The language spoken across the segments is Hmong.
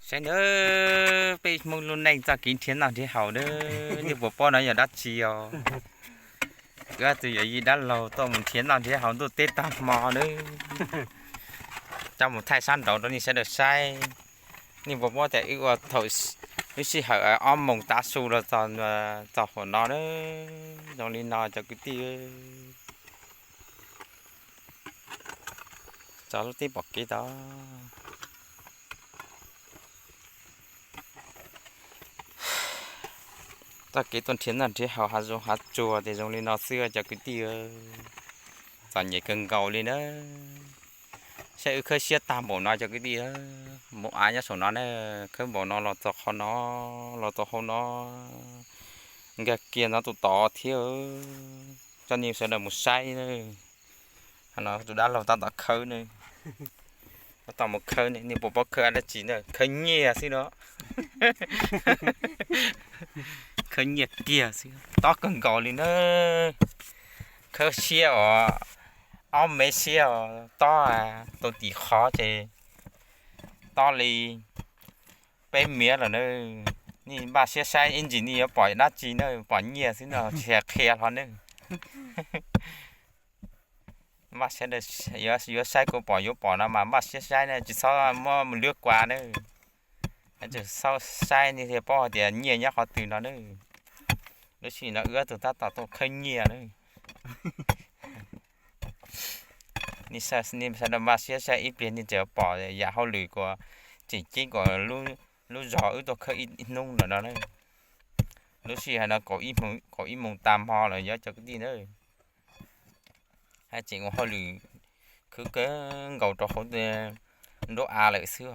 Saib nawb, peb Hmoob lub neej txoj kev nrhiav noj nrhiav haus nawb, nej puas paub no yog dab tsi os? Wb tus yawm yij dab laug tuaj mus nrhiav noj nrhiav haus ntuj teb tag hmo nawb. Coj mus thaij sab nraud rau nej sawv daws saib. Nej puas paub tias wb ua thaum lub sij hawm ob moos tav su los txog hauv no nawb, zoo li no cov kwv tij. Txog lub teb pom kev tod. Txoj kev tuaj nrhiav noj nrhiav haus hav zoov hav tsuag ces zoo li no xwb cov kwv tij. Txom nyem kawg nkaus li na. Saib wb khawb siab tag npaum no cov kwv tij. Mus av nyob saum no na, khawb npaum no los txog qhov no, los txog hauv no, nkag kiag no tus tod thiab. Coj nej sawv daws mus saib na. Qhov no tus dab laug tab tom khawb ne, tab tom mus khawb ne, nej puas paub khawb dab tsi na? Khawb nyiaj xwb no. Khawb nyiaj tiag xwb, tob kawg nkaus li na. Khawb siab os, ob mev siab os, tob tus tim qhov ces tob li peb mev lawm na. Nej npaj siab saib ib ntsis nej yuav pom dab tsi na, pom nyiaj xwb no, tsis qhia hlo ne. Npaj siab, yuav saib kuv pom yuav pom no mas npaj siab saib na, tsis txhob muab mus luab kuas na. Txhob saib nej thiaj paub hais tias nyiaj nyob qhov twg no na. Lub sij hawm no wb tus tab tom tuaj khawb nyiaj na. Nej sawv daws npaj siab saib ib pliag nej tseem pom yam hauj lwm kuas tseem ceeb kuas lub zog wb tuaj khawb ib hnub lawm no na. Lub sij hawm no kaum ib moos tas hmo lawm cov kwv tij na. Haj tseem ua hauj lwm khwv kawg nkaus rau hauv nruab av lawm xwb.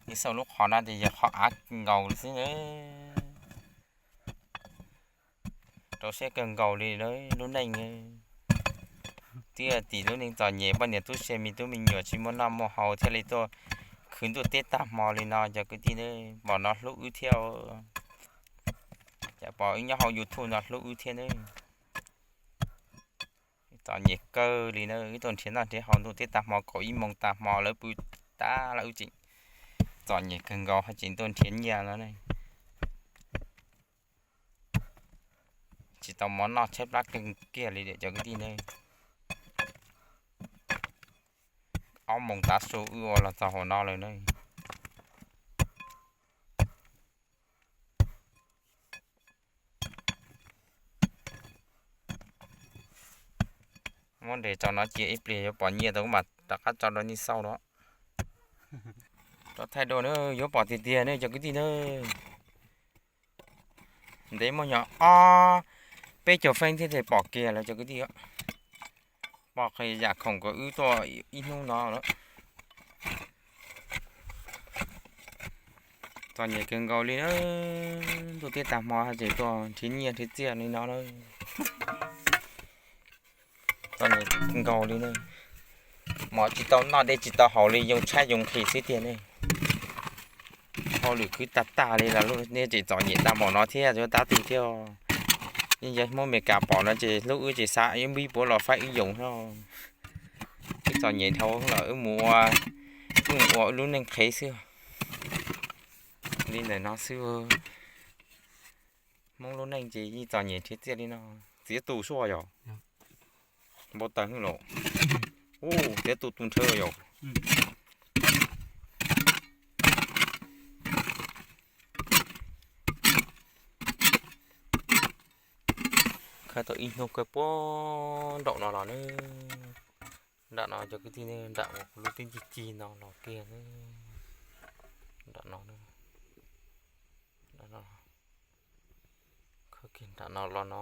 Nej xauj lub qhov no ces yog qhov av nkaus xwb na. Rau siab kawg nkaus li lub neej. Twb yog tim lub neej txom nyem, poj niam tub se me tub me nyuam tsis muaj noj muaj haus thiaj li tuaj khwv ntuj teb tag hmo li no cov kwv tij. Pom no hlub wb thiab, cas pom wb nyob hauv YouTube no hlub wb thiab na. Txom nyem kawg li na, wb tuaj nrhiav noj nrhiav haus ntuj teb tag hmo, kaum ib moos tag hmo lawv pw tag lawm wb tseem txom nyem kawg nkaus haj tseem tuaj nrhiav nyiaj no. Tsis tau mov noj tshaib plab kawg kiag li cov kwv tij na. Ob moos tav su wb ua los txog hauv no lawm na. Muab nres tso no cia ib pliag yuav pom nyiaj tau mas rov qab tso rau nej xauj no. Rov thaij dua na, yuav pom tiag tiag ne cov kwv tij na. Ntev muaj nyog ob peb caug feeb thiab thiaj pom kiag lawm cov kwv tij. Pom qhia yam khoom kom wb tuaj ib hnub no lawm. Txom nyem kawg nkaus li na, ntuj teb tag hmo haj tseem tuaj nrhiav nyiaj nrhiav txiaj li no na. Txom nyem nkaus li na, mov tsis tau noj dej tsis tau haus li, yoo tshaib yoo nqhis xwb tiag ne. Hauj lwm khwv tag tag li los nej tseem txom nyem tag npaum no thiab yuav tab twg thiab. Yeej yog Hmoob Amelikas pom no ces hlub wb ces xa ib npib puav los faib wb yoos no. Wb txom nyem dhau lawm wb mus ua, wb mus ua wb lub neej qhev xwb. Li ntawm no xwb. Hmoob lub neej ces yeej txom nyem nrhiav txiaj li no. Txiav tus suaj yog npau taws los, txiav tus tus nrhawv yog. Khawb tau ib hnub khawb puag nraum no los na. Nram no cov kwv tij, nram uas kuv lub twb ncig cig no los kiag, nram no, khawb kiag nram no los no,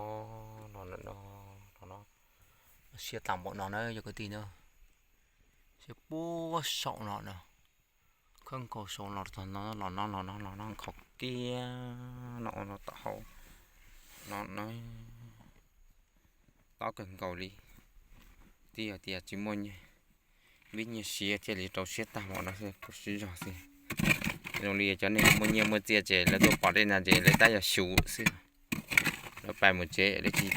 los no, los no, siab tag npaum no na cov kwv tij na, siab puag saum no na. Khawb nkaus saum los txog no, los no, los no, los no, nkhaus kiag no, no tom hauv no na. Tob kawg nkaus li. Twb yog tias tsis muaj nyiaj, npib nyiaj siav thiaj li rau siab tag npaum no xwb, kub siab zog xwb. Zoo li cov neeg muaj nyiaj muaj txiaj ces lawv tuaj pom dej no ces lawv tab yog xyuv xwb, lawv pais mus tsev lawv tsis.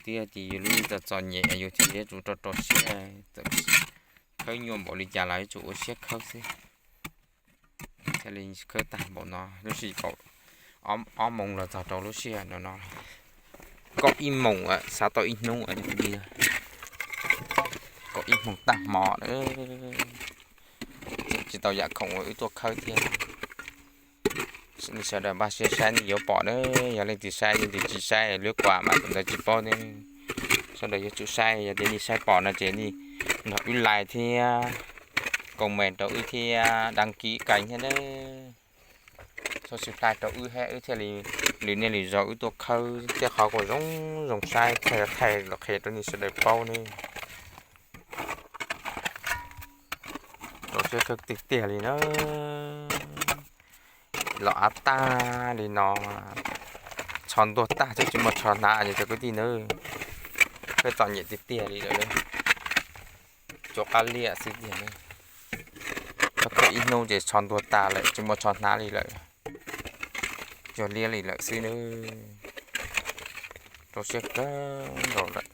Twb yog tias yus lub neej txom txom nyem yus thiaj li yuav tsum rau rau siab, khawb nyuaj npaum li cas los yuav tsum ua siab khawb xwb. Thiaj li khawb tag npaum no, lub sij hawm ob moos los txog rau lub sij hawm no no, kaum ib moos xav tau ib hnub, kaum ib moos tag hmo na. Tsis tau yam khoom uas wb tuaj khawb thiab. Nej sawv daws npaj siab saib nej yuav pom na. Yog leej twg saib, leej twg tsis saib, lwb kuam mas tus ntawd tsis paub ne. Sawv daws yuav tsum saib, yog tias nej saib pom no ces nej nrog wb like thiab, comment rau wb thiab, đăng ký kênh thiab ne. Subscribe rau wb thiab, wb thiaj li lwm niaj lwm zaus wb tuaj khawb tej qhov kom zoo zoo saib, thaij los qhia rau nej sawv daws paub ne. Rau siab khawb tiag tiag li na. Los av tag li no, tsho ntuag tag thiab tsis muaj tsho hnav li cov kwv tij na. Khawb txom nyem tiag tiag li lawm. Cua qab liaj xwb tiag. Khawb ib hnub ces tsho ntuag tas lawm, tsis muaj tsho hnav li lawm. Cua liab li lawm xwb na. Rau siab kawg nkaus lawm.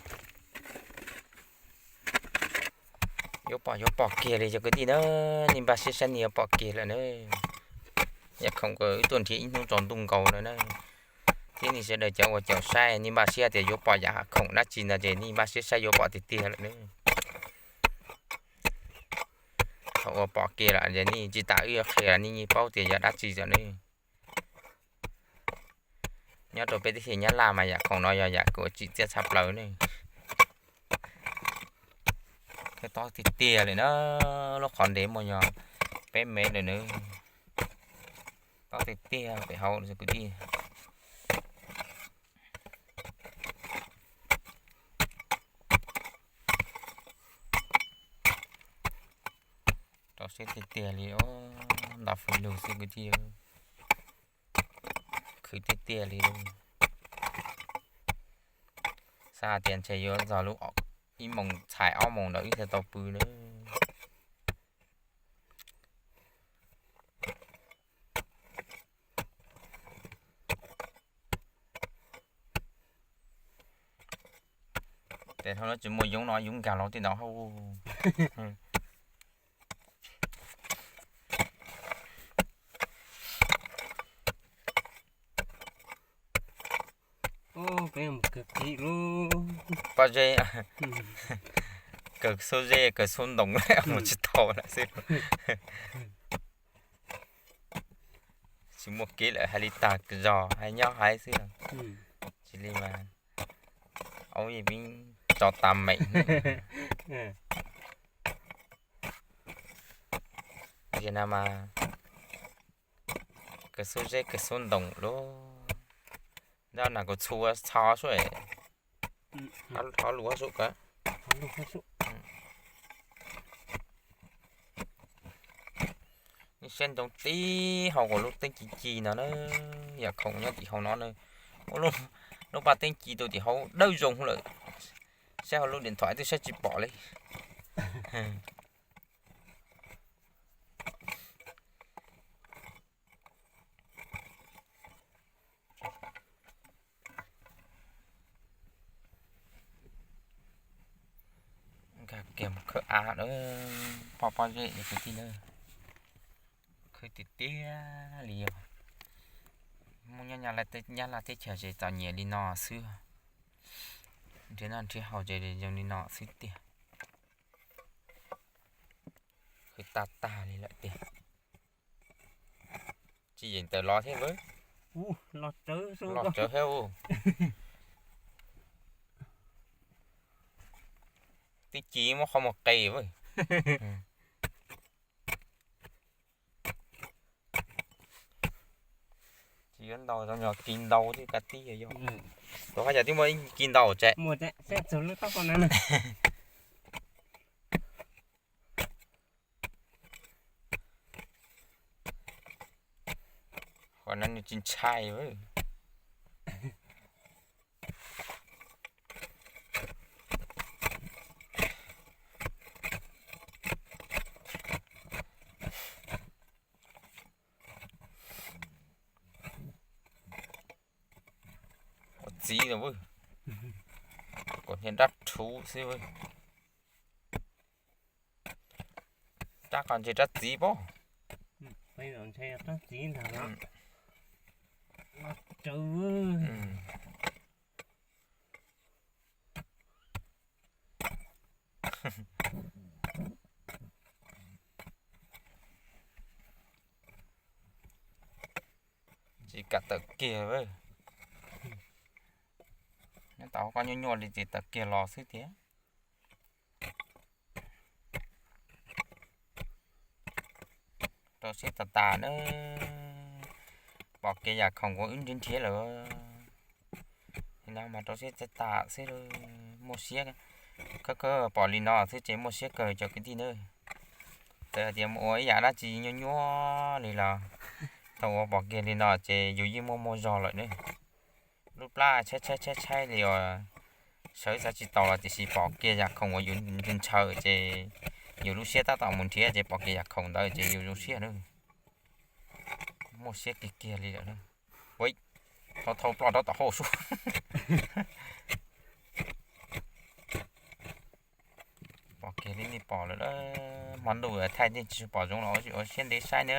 Yuav pom yuav pom kiag li cov kwv tij na, nej npaj siab saib nej yuav pom kiag lawm na. Yam khoom uas wb tuaj nrhiav ib hnub tsaus ntuj nkaus no na. Thiab nej sawv daws cov uas caum saib nej npaj siab tias yuav pom yam khoom dab tsi no ces nej npaj siab saib yuav pom tiag tiag lawm na. Thaum uas pom kiag lawm ces nej tsis tas wb yuav qhia los nej yeej paub tias yog dab tsi lawm ne. Nyob rau peb teb chaws Nyab Laj mas yam khoom no yog yam uas tsim txiaj tshaj plaws ne. Khawb tob tiag tiag li na, lub qhov ntev muaj yog peb mev lawm na. Tob tiag tiag pem hauv kwv tij. Rau siab tiag tiag li, nta fws lug xwb kwv tij. Khwv tiag tiag li. Xav hais tias ntshe yuav txog lub ib moos txhais ob moos ntawd wb thiaj tau pw na. Ces thaum no tsis muaj yoov no, yoov nkag los tej no hauv. Pob zeb, kaw xub zeb kaw xub ntoos mus tsis tau lawm xwb. Tsis muaj kev lawm, hais li tag zog hais nyob hais xwb. Tsis li mas, aub yeej pib tso tas meem. Ces no mas kaw xub zeb kaw xub ntoos lub, nrab nas kuv txhua txho sub, hov lus hov sub. Nej saib ntsoov tib hauv kuv lub teeb ci ci no na, yam khoom nyob tim hauv no na. Lub paj teeb ci rau tim hauv dawb zoo lawm, saib hauv lub điện thoại twb saib tsis pom li. Nkag kiag mus khawb av lawm, poj pob zeb kwv tij na. Khwv tiag tiag li yog. Muaj nyob Nyab Laj teb chaws ces txom nyem li no xwb. Nrhiav noj nrhiav haus ces zoo li no xwb tiag. Khwv tag tag li lawm tiag. Tsis yeem tawm los thiab. Los tsawv thiab. Tib ci muab qhov muag qe. Tsis yuav ntau, tsis yog kis ntau thiab, ka tib yog. Tus haj yam twb muaj ib kis ntau tsev. Qhov no nws tsis ntshai. Ua txiv no, kuv niag rab rhuv xwb. Rab qos ntse rab txiv pob. Peb los ntshe rab txiv ntag los. Los tsawv. Tsis kam tawm kiag. Nyob tau koj nyuaj nyuaj li ces tawm kiag los xwb tiag. Rau siab tas tas na. Pom kev yam khoom uas wb nrhiav nrhiav lawm. Li no mas rau siab tas tas xwb. Muaj siab. Khawb khawb pom li no xwb ces muaj siab kawg cov kwv tij na. Txawm hais tias mus ua ib yam dab tsi nyuaj nyuaj li los thaum uas pom kiag li no ces yus yeej muaj muaj zog lawm na. Lub plab tshaib tshaib tshaib tshaib li uas sawv xav tsis taus los tiam sis pom kiag yam khoom uas yus ntshaw ces yus lub siab tab tom mus nrhiav ces pom kiag yam khoom ntawd ces yus zoo siab na. Muaj siab kiag kiag li lawm. Ua, thau thau ploj rau tom hauv sub. Pom kiag li nej pom lawm, hmo ntuj thaij nej tsis pom zoov los ua siab ntev saib na.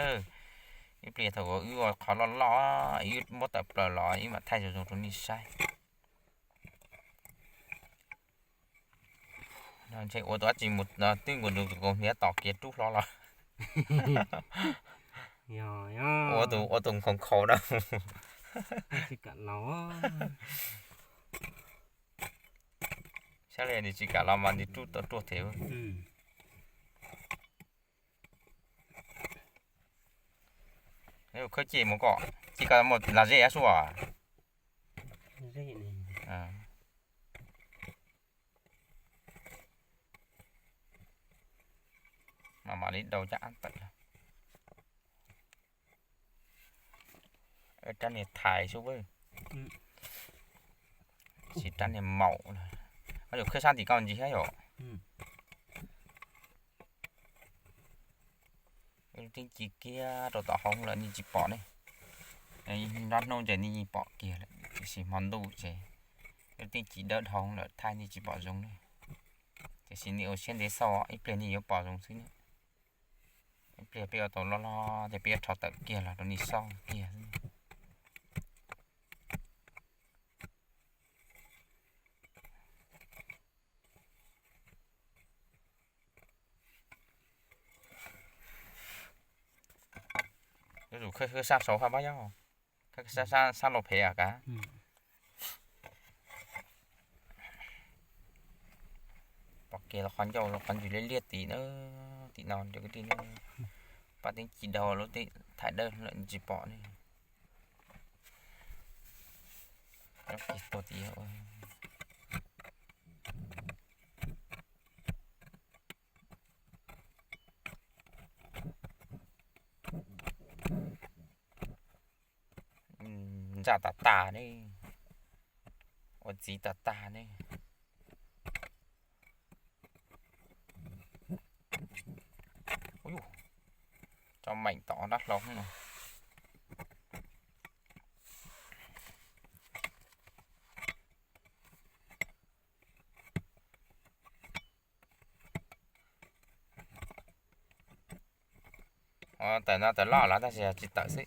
Ib pliag thaum uas wb ua qhov loj loj, wb muab tawm plaws los wb mam thaij zoo zoo rau nej saib. Ntshe ua tus dab tsi mus twb nkaus nws tus kaus hniav tom kev rub hlo los. Ua tus, ua tus nkhaus nkhaus na. Saib li nws tsis kam los mas nws rub tau ruaj thiab. Khawb cij mus kom, cij kom mus lam zej sua. Mam mam li dau caj ab tawm. Rab niag thais sub, tsis rab niag maum. Yuav khawb sab tim koj ntsis thiab yom. Teeb ci kiag rau tom hauv lawm nej tsis pom ne. Nruab hnub ntshe nej yeej pom kiag lawm tiam sis hmo ntuj ces teeb ci dawb dhau lawm thaij nej tsis pom zoo ne. Tiam sis nej ua siab ntev xauj ib pliag nej yuav pom zoo xwb ne. Ib pliag peb ua tau loj loj ces peb yuav rho tawm kiag los rau nej xauj kiag. Yuav tsum khawb sab saud hab pab yog, khawb sab laug phem kav. Pom kiag los qhov ncauj los qhov ntsis liab liab tim na, tim no cov kwv tij na. Pab teeb ci dhau lub teb thaiv dawb lawm tsis pom ne. Tua tim ntsa tas tas ne, ua txiv tas tas ne. Tso meem tom dab hlau no. Tawm no tawm loj los tab sis tsis tawm xwb.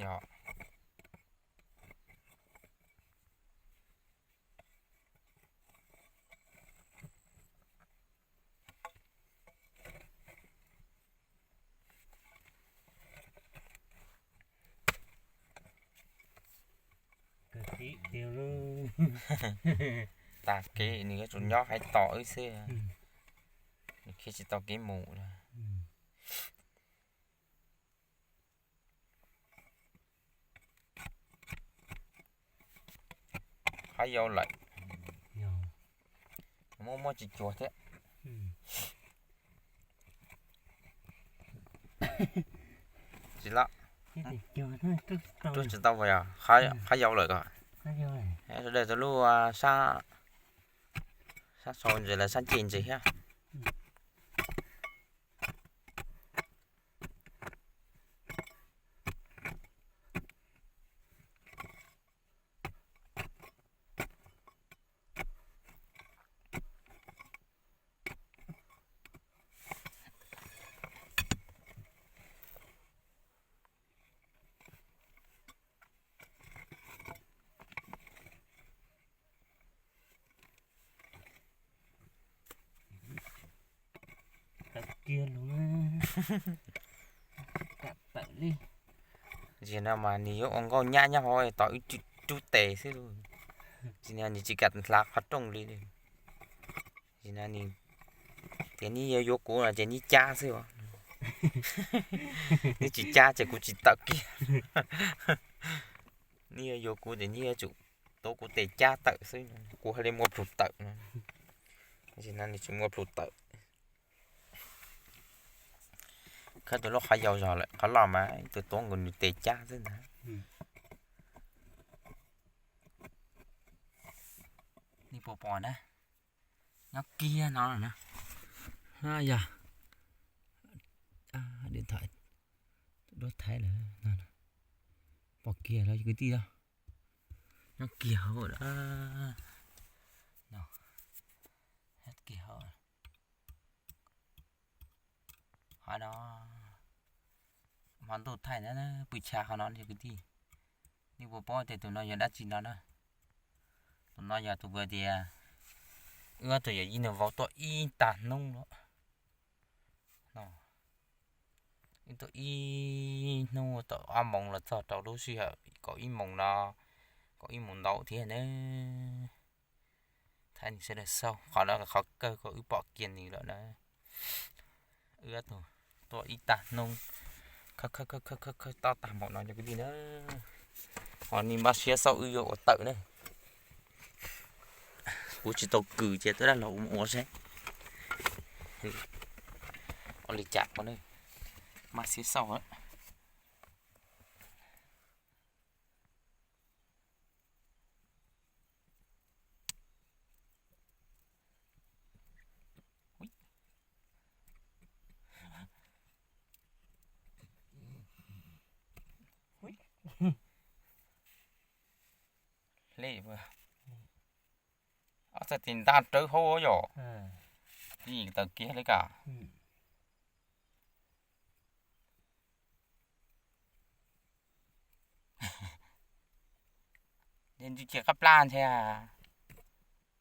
Yog. Tag kev nws yuav tsum nyob hais tos wb xwb, nws khiav tsis tau kev mus lawm. Qhov yau lawm. Muab muab tsis cuag thiab. Tsis loj. Rub tsis tau yog qhov yau lawm ko. Sawv daws tus lub sab, sab sau ntses lawv sab ncej ntses thiab. kiag los, kam tawm li. Tam sim no mas nws yuav ua nkauj nyab nyob hauv tod wb rub tes xwb lauj. Tam sim no nws tsis kam hla qhov rooj li. Tam sim no nws tias neb yuav yuav kuv no ces neb cab xwb os. Neb tsis cab ces kuv tsis tawm kiag. Neb yuav yuav kuv ces neb yuav tsum tuav kuv tes cab tawm xwb, kuv thiaj li muaj plhus tawm no. Tam sim no nws tsis muaj plhus tawm. Khawb tau lub qhov yau zog lawm, qhov loj mas ib tug tuav nkaus nws tes cab xwb ntag. Nej puas pom na, nyob kiag no na. Yog, điện thoại, duab thaiv lawm no, pom kiag los kwv tij os. Nyob kiag hauv, nyob kiag hauv. Qhov no, hmo ntuj thaij na, pw chav qhov no cov kwv tij. Nej puas paub tias tus no yog dab tsi no na? Tus no yog tus uas tias wb ob tug yawm yij nws vau tuaj ib tag hnub lawm. Wb tuaj ib hnub thaum ob moos los txog rau lub sij hawm kaum ib moos no, kaum ib moos ntau thiab na. Thaij nws sawv daws xauj, qhov no qhov kawg uas wb pom kiag nws lawm na. Wb ob tug tuaj ib tag hnub, khawb khawb khawb khawb khawb tob tag npaum no cov kwv tij na. Ho nej npaj siab xauj wb yuav ua tawm na. Kuv tsis tau kws ces twb dab laug ua ua seb ua li cas ua na. Npaj siab xauj. Hle, ob txhais tes nta rawv hauv yom. Tsis tawm kiag li ka. Ces ntshe tsis qab plab ntshe.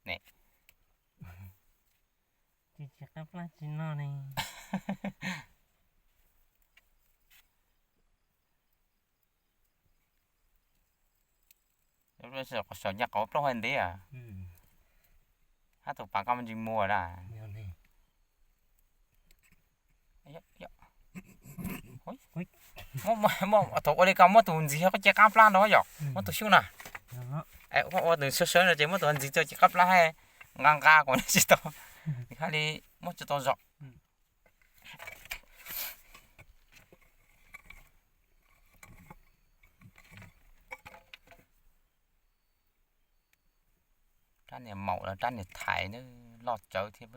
Ne, tsis qab plab tsis noj ne. Saum nyaj qhov plaub hais ntev, hab tus pav koj me ntsis muag na. Thaum ua li ko muab tus ntxiv koj cia qab plab no yom, muab tus xyoob na. Ua tus sawv sawv no ces muab tus ntxiv tso cia qab plab, nqa nqa kom tsis tau, hab li muab tsis tau zom. Rab niag maum los rab niag thais na, loj tsawv thiab.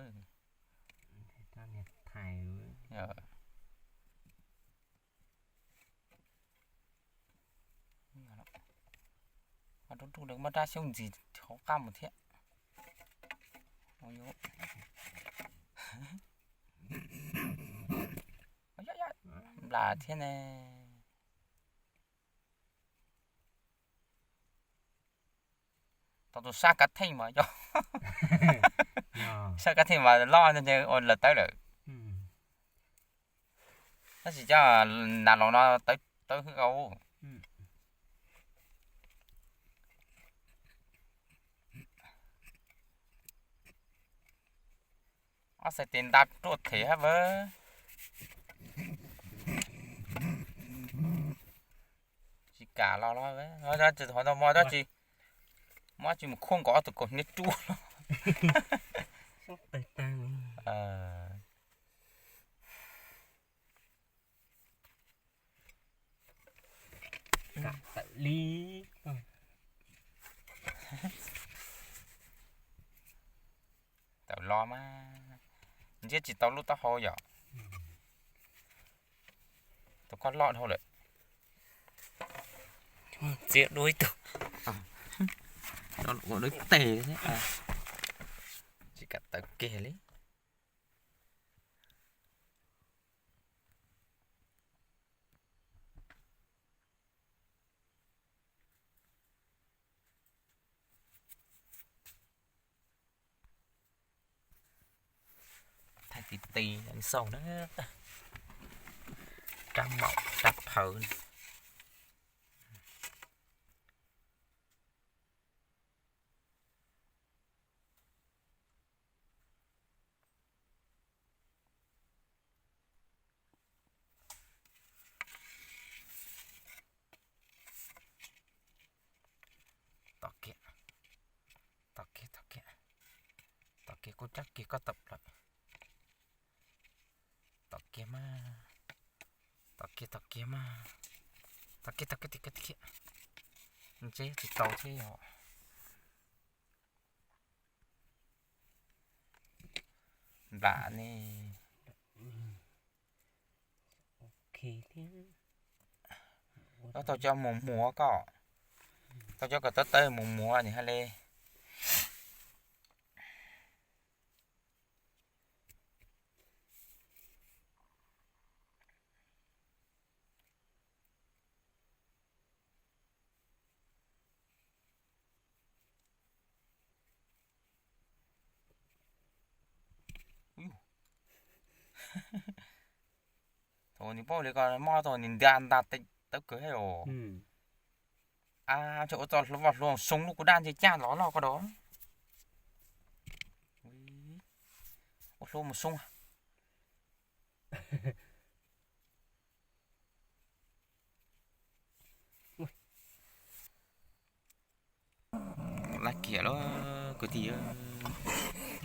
Rub rub muab rab xyoob ntxiv hauv qab mus thiab. Nplas thiab ne. Tau tus sab kav theej mas yog, sab kav theej mas loj ua lawv tawb lawm. Tab sis cov nas los no tawb hwj au. Ob txhais tes nta ruaj them hab vawv. Tsis kam los los, tsis muab dab tsi mus khuaj nkaus ob tug kaus hniav ruaj los. Tawm li, tawm los mas ntsiab tsis tau lub taub hau yom. Tus koj loj dhau lawm. Txiav dua ib tug, ua dua ib teg, tsis kam tawm kiag li. Thaij ti ti xauj na. Rab maum rab phawv. Tom kiag, tom kiag, tom kiag, tom kiag kuj rab kiag koj tom lawm. Tom kiag mas, tom kiag, tom kiag mas, tom kiag, tom kiag, tom kiag, tom kiag. Ntseb tsis tau thiab yom. Nplam ne. Koj tau cov mus muag koj, tau cov kom tawb tawb mus muag nws hais li. Thaum nws paub li ko mob thaum nws nta nta tawv kawg os. A, tseem ua txoj hlua vaj hlua xoo lub kuv dab ntse caj los loj ko dog. Ua hlua mus xoo. Lab kiag lawm kwv tij,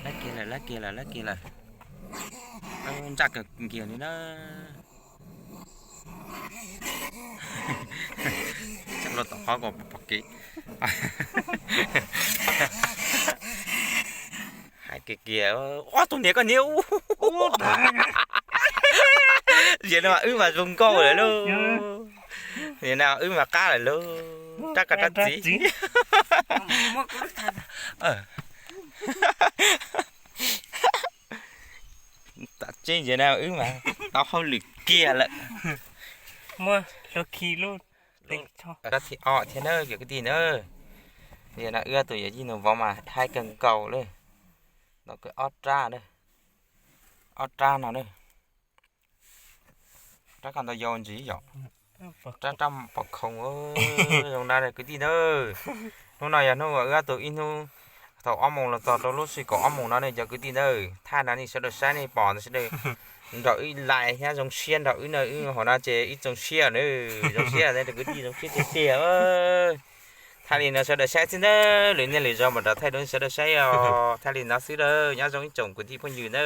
lab kiag lawm, lab kiag lawm, lab kiag lawm. Ntsaj kawg kiag li na. Tseem los tom qhov ko pom kev. Hais kiag kiag, ob tug niam koj niam. Yog no mas wb mas zoo nkauj lawm lauj. Yog no wb mas qab lawm lauj. Rab koj rab txiv. Tam tseeb yog no wb mas tau hauj lwm kiag lawm. Rab thib ob thiab na cov kwv tij na. Yog no wb tus yawm yij nus vov mas haib kawg nkaus li. No ob rab, ob rab no na. Rab koj ntau yau ntsis yom. Rab rab pom khoom zoo na kwv tij na. Hnub no yog hnub uas wb tus ib hnub thaum ob moos los txog rau lub sij kaum ob moos no ne cov kwv tij na. Thaij no nej sawv daws saib nej pom ntawd sawv daws nrog wb like thiab zoo siab nrog wb na, wb hauv no ces wb zoo siab na, zoo siab na cov kwv tij, zoo siab tiag tiag. Thaij li no sawv daws saib xwb na, lwm niaj lwm zaus mam rov thaij rau nej sawv daws saib os. Thaij li no xwb na, nyob zoo ib tsoom kwv tij phooj ywg na.